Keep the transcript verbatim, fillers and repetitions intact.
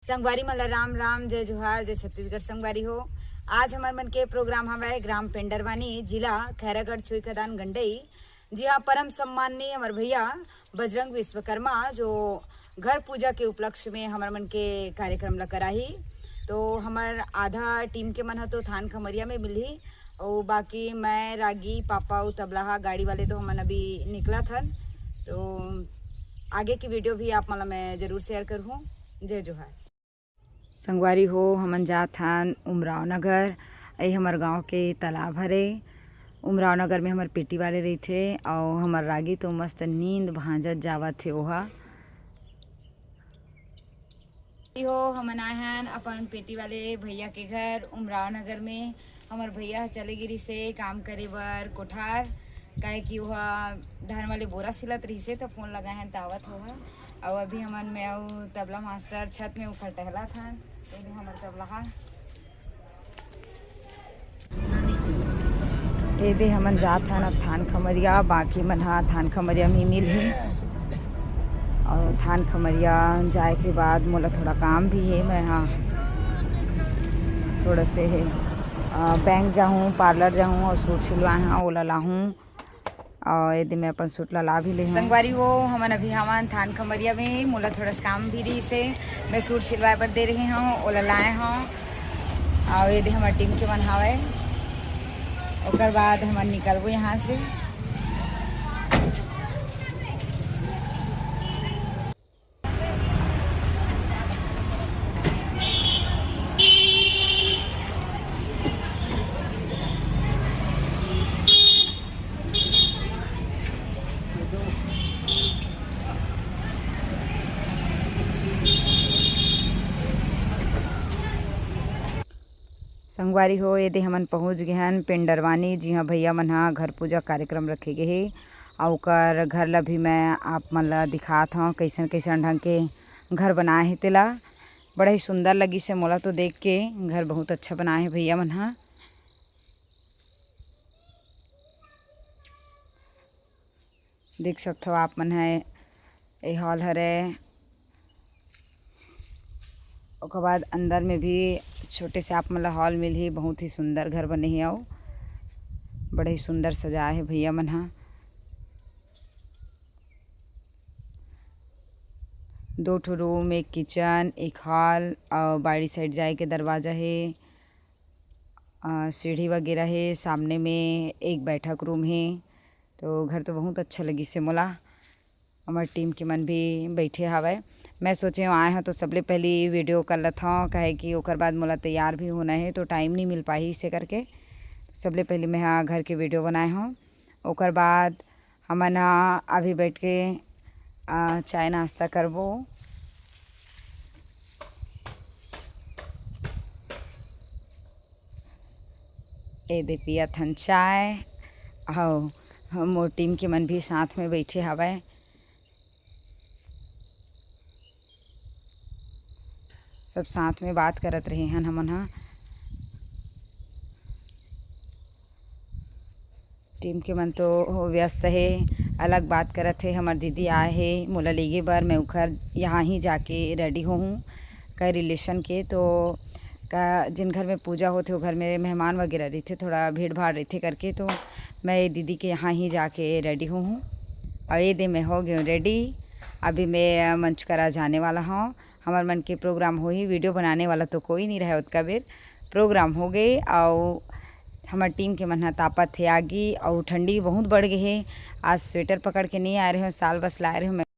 संगवारी मन ला राम राम, जय जोहार, जय छत्तीसगढ़। संगवारी हो, आज हमर मन के प्रोग्राम हवय ग्राम पेंडरवानी, जिला खैरागढ़, छुईखदान, गंडई, जिहां परम सम्माननीय हमर भैया बजरंग विश्वकर्मा जो घर पूजा के उपलक्ष्य में हमर मन के कार्यक्रम ला कराही। तो हमर आधा टीम के मन ह तो थान खमरिया में मिलही, अउ बाकी मैं, रागी, पापा अउ तबलाहा गाड़ी वाले तो हमन अभी निकलत हन। तो आगे की वीडियो भी आप मन ला मैं जरूर शेयर करहूँ। जय जोहार। संगवारी हो, हमन जात हन उमराव नगर। ये हमर गांव के तालाब हरे। उमराव नगर में हमर पेटी वाले रहिथे, अउ हमर रागी तो मस्त नींद भांजत जावत हे ओहा। हो, हमन आए हन अपन पेटी वाले भैया के घर उमराव नगर में। हमर भैया ह चले गे रिहिसे काम करे बर कोठार, काहे कि ओहा धान वाले बोरा सिलत रिहिसे, त फोन लगाए हन, त आवत होहा। अउ अभी हमन, मैं अउ तबला मास्टर छत में ऊपर टहलत हन। ये दे हमर तबला हा। ये दे हमन जात हन अब थान खमरिया, बाकी मन ह थान खमरिया में मिलही। अउ थान खमरिया जाए के बाद मोला थोड़ा काम भी हे, मैं ह थोड़ा से हे, अ, बैंक जाहूँ, पार्लर जाहूँ अउ सूट सिलवाए हव, ओला लाहूँ। अउ ये दे मैं अपन सूट ला ला भी ले हव। संगवारी हो, हमन अभी हवन थान खमरिया में, मोला थोड़ा सा काम भी रहिसे, मैं सूट सिलवाए बर दे रहे हव, ओला लाए हव। अउ ये दे हमर टीम के मन हावय, ओकर बाद हमन निकलबो यहाँ से। संगवारी हो, ये दे हमन पहुँच गे हन पेंडरवानी, जिहाँ भैया मन ह घर पूजा कार्यक्रम रखे गे हे, अउ ओकर घर ला भी मैं आप मन ला दिखात हव, कइसन कइसन ढंग के घर बनाए हे तेला। बड़ा ही सुंदर लगिस हे मोला तो देख के, घर बहुत अच्छा बनाए हे भैया मन ह। देख सकथव आप मन ह, ए हॉल हरे। ओकर बाद अंदर में भी छोटे से आप मन ला हॉल मिलही। बहुत ही सुंदर घर बने हे अउ बड़े ही सुंदर सजाए हे भैया मन ह। दो ठो रूम, एक किचन, एक हॉल अउ बाड़ी साइड जाए के दरवाजा हे। अ, सीढ़ी वगैरह हे। सामने में एक बैठक रूम हे। तो घर तो बहुत अच्छा लगिस हे मोला। हमर टीम के मन भी बैठे हावय। मैं सोचे हव आए हव तो सबले पहली वीडियो कर लेथव, काहे कि ओकर बाद मोला तैयार भी होना हे तो टाइम नहीं मिल पाही, इसे करके सबले पहली मैं ह घर के वीडियो बनाए हव। ओकर बाद हमन ह अभी बैठ के, अ, चाय नाश्ता करबो। ए दे पियत हन चाय, अउ मोर टीम के मन भी साथ में बैठे हवय। सब साथ में बात करत रहे हन हमन ह। टीम के मन तो व्यस्त हे, अलग बात करत हे। हमर दीदी आए हे मोला लेगे बर, मैं उखर यहाँ ही जाके रेडी होहूँ। का रिलेशन के तो का, जिन घर में पूजा होथे, ओ घर में मेहमान वगैरह रहिथे, थोड़ा भीड़ भाड़ रहिथे करके, तो मैं ये दीदी के यहाँ ही जाके रेडी होहूँ। अउ ये दे मैं हो गेहूँ रेडी। अभी मैं मंच करा जाने वाला हूँ। हमर मन के प्रोग्राम होही, वीडियो बनाने वाला तो कोई नहीं रहे ओतका बेर। प्रोग्राम हो गए, अउ हमर टीम के मन ह तापत हे आगी, अउ ठंडी बहुत बढ़ गए हे। आज स्वेटर पकड़ के नहीं आए रहे हो, साल बस लाए रहे हो। मैं